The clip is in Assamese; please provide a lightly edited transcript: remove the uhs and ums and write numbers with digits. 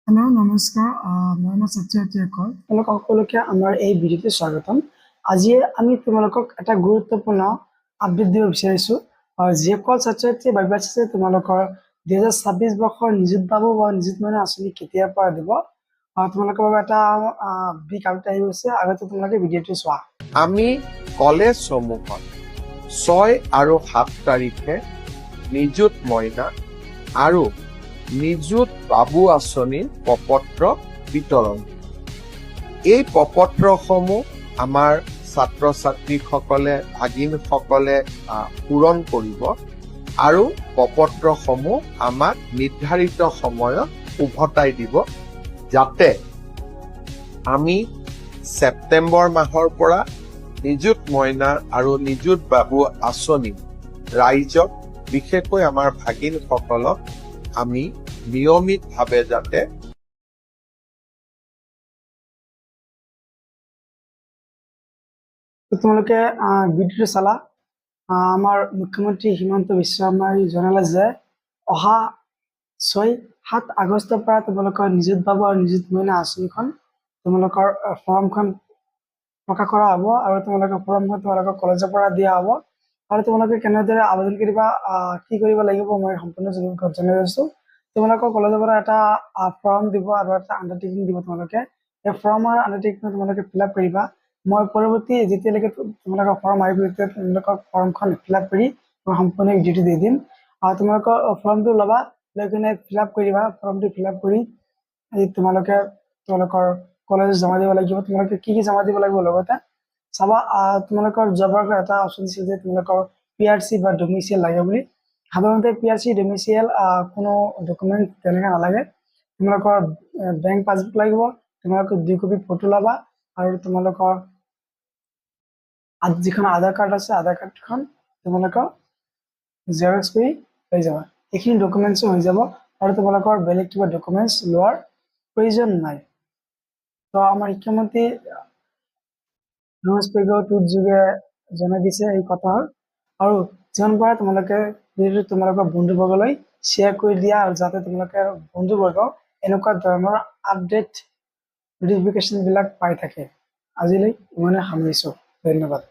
হেল্ল', নমস্কাৰ। মই মোৰ ছাত্ৰ ছাত্ৰীসকল, তোমালোক সকলোকে আমাৰ এই ভিডিঅ'টো স্বাগতম। আজি আমি তোমালোকক এটা গুৰুত্বপূৰ্ণ আপডেট দিব বিচাৰিছোঁ। যিসকল ছাত্ৰ ছাত্ৰীয়ে ভাবি আছে যে তোমালোকৰ 2026 বৰ্ষৰ নিযুত বাবু বা নিযুত মইনা আঁচনি কেতিয়াৰ পৰা দিব, তোমালোকৰ বাবে এটা বিগ আপডেট আহি গৈছে। আগতে তোমালোকে ভিডিঅ'টো চোৱা। আমি কলেজসমূহত 6 আৰু 7 তাৰিখে নিযুত মইনা আৰু নিযুত বাবু আঁচনিৰ প্ৰপত্ৰ বিতৰণ। এই প্ৰপত্ৰসমূহ আমাৰ ছাত্ৰ ছাত্ৰীসকলে, ভাগিনসকলে পূৰণ কৰিব আৰু প্ৰপত্ৰসমূহ আমাক নিৰ্ধাৰিত সময়ত উভতাই দিব, যাতে আমি ছেপ্টেম্বৰ মাহৰ পৰা নিযুত মইনা আৰু নিযুত বাবু আঁচনি ৰাইজক, বিশেষকৈ আমাৰ ভাগিনসকলক আমি নিয়মিতভাৱে যাতে তো তোমালোকে ভিডিঅ'টো চালা। আমাৰ মুখ্যমন্ত্ৰী হিমন্ত বিশ্ব শৰ্মাই জনালে যে অহা 6-7 আগষ্টৰ পৰা তোমালোকৰ নিযুত বাবু আৰু নিযুত মইনা আঁচনিখন তোমালোকৰ ফৰ্মখন প্ৰকাশ কৰা হ'ব আৰু তোমালোকৰ ফৰ্মখন তোমালোকৰ কলেজৰ পৰা দিয়া হ'ব। আৰু তোমালোকে কেনেদৰে আবেদন কৰিবা, কি কৰিব লাগিব, মই সম্পূৰ্ণ জনাই দিছোঁ। তোমালোকৰ কলেজৰ পৰা এটা ফৰ্ম দিব আৰু এটা আণ্ডাৰটেকিং দিব। তোমালোকে এই ফৰ্ম আৰু আণ্ডাৰটেকিং তোমালোকে ফিল আপ কৰিবা। মই পৰৱৰ্তী যেতিয়ালৈকে তোমালোকৰ ফৰ্ম আহিব, তেতিয়া তোমালোকৰ ফৰ্মখন ফিল আপ কৰি মই সম্পূৰ্ণ ভিডিঅ'টো দি দিম। আৰু তোমালোকৰ ফৰ্মটো ল'বা, লৈ কিনে ফিল আপ কৰিবা। ফৰ্মটো ফিল আপ কৰি এই তোমালোকে তোমালোকৰ কলেজত জমা দিব লাগিব। তোমালোকে কি কি জমা দিব লাগিব লগতে চাবা। তোমালোকৰ যোৱাবাৰ এটা অপশ্যন দিছিল যে তোমালোকৰ পি আৰ চি বা ডমিচিয়েল লাগে বুলি। সাধাৰণতে পি আৰ চি, ডমিচিয়েল কোনো ডকুমেণ্ট তেনেকৈ নালাগে। তোমালোকৰ বেংক পাছবুক লাগিব, তোমালোকৰ 2 কপি ফটো ল'বা আৰু তোমালোকৰ যিখন আধাৰ কাৰ্ড আছে, আধাৰ কাৰ্ডখন তোমালোকৰ জেৰক্স কৰি লৈ যাবা। এইখিনি ডকুমেণ্টছো হৈ যাব আৰু তোমালোকৰ বেলেগ কিবা ডকুমেণ্টছ লোৱাৰ প্ৰয়োজন নাই। তো আমাৰ শিক্ষামন্ত্ৰী ৰণোজ পেগুৱে টুইট যোগে জনাই দিছে এই কথাৰ। আৰু যিমান পাৰা তোমালোকে ভিডিঅ'টো তোমালোকৰ বন্ধুবৰ্গলৈ শ্বেয়াৰ কৰি দিয়া আৰু যাতে তোমালোকে বন্ধুবৰ্গ এনেকুৱা ধৰণৰ আপডেট নটিফিকেশ্যনবিলাক পাই থাকে। আজিলৈ ইমানে সামৰিছোঁ। ধন্যবাদ।